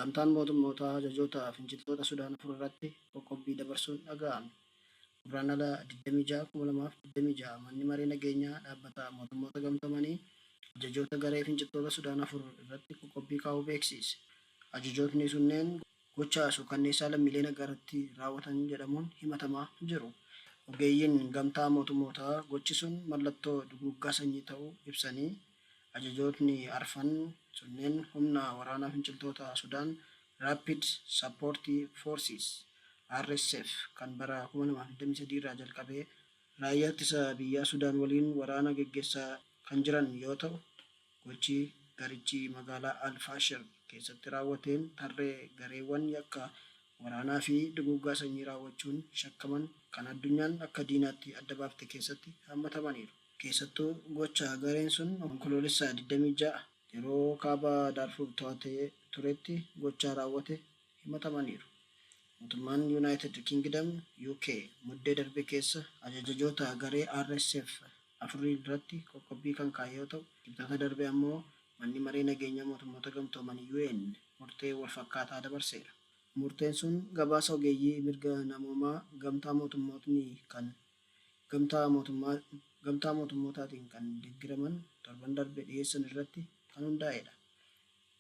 Gamtaan Mootummootaa ajajoota finciltoota Sudaan afur irratti qoqqobbii dabarsuun dhaga'ame. Gurraandhala 26, 2026 Manni Maree Nageenyaa Dhaabbata Mootummoota Gamtoomanii ajajoota garee finciltoota Sudaan afur irratti qoqqobbii kaa'uu beeksiise. Ajajootni sunneen gocha suukanneessaa lammiilee nagaa irratti raawwatan jedhamuun himatamaa jiru. Ogeeyyiin Gamtaa Mootummootaa gochi sun mallattoo duguuggaa sanyii ta'uu ibsanii, ajajootni arfan sunneen humna waraanaa finciltoota Sudaan Rapid Support Forces, RSF, kan bara 2023 irraa jalqabee Raayyaa Ittisa Biyyaa Sudaan waliin waraana geggeessaa kan jiran yoo ta'u, gochi garichi magaalaa Al Faashir keessatti raawwateen tarree gareewwan yakka waraanaa fi duguuggaa sanyii raawwachuun shakkaman kan addunyaan akka diinaatti adda baafte keessatti haammatamaniiru. Keessattuu gocha gareen sun Onkoloolessa 26 yeroo Kaaba Daarfuur to'atee turetti gochaa raawwate himatamaniiru. Mootummaan Yunaayitid Kingidam, UK, Muddee darbe keessa ajajoota garee RSF afurii irratti qoqqobbii kan kaa'e yoo ta'u, Kibxata darbe ammoo Manni Maree Nageenyaa Mootummoota Gamtoomanii, UN, murtee walfakkaataa dabarseera. Murteen sun gabaasa ogeeyyii mirga namoomaa Gamtaa Mootummootni kan Gamtaa Gamtaa Mootummootaatiin kan deggeraman torban darbe dhiyeessan irratti kan hundaa'edha.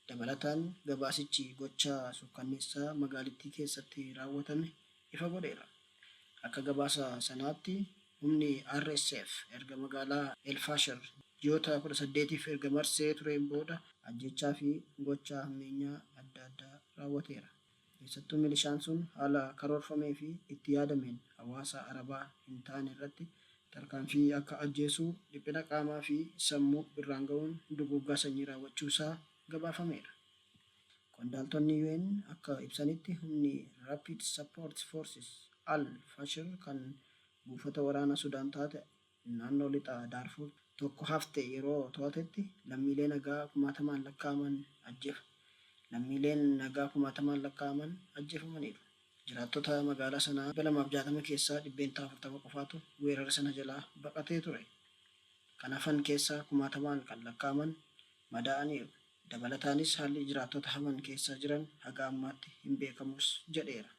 Dabalataan gabaasichi gocha suukkanneessaa magaalittii keessatti raawwatame ifa godheera. Akka gabaasa sanaatti humni RSF erga magaalaa El Faashar ji'oota 18'f erga marsee tureen booda ajjeechaa fi gocha hammeenyaa adda addaa raawwateera. Keessattuu milishaan sun haala karoorfamee fi itti yaadameen hawaasa Arabaa hin taane irratti tarkaanfii akka ajjeesuu, dhiphina qaamaa fi sammuu irraan ga'uun duguuggaa sanyii raawwachuusaa gabaafameera. Qondaaltonni UN akka ibsanitti humni Rapid Support Forces Al Fashir kan buufata waraana Sudaan taate naannoo Lixa Daarfuur tokko hafte yeroo to'atetti lammiilee nagaa kumaatamaan lakkaa'aman ajjeefa lammiileen nagaa kumaatamaan lakkaa'aman ajjeefamaniiru. Jiraattota magaalaa sanaa 260 keessaa %40 qofaatu weerara sana jalaa baqatee ture. Kan hafan keessaa kumaatamaan kan lakkaa'aman madaa'aniiru. Dabalataanis haalli jiraattota hafan keessa jiran haga ammaatti hin beekamus jedheera.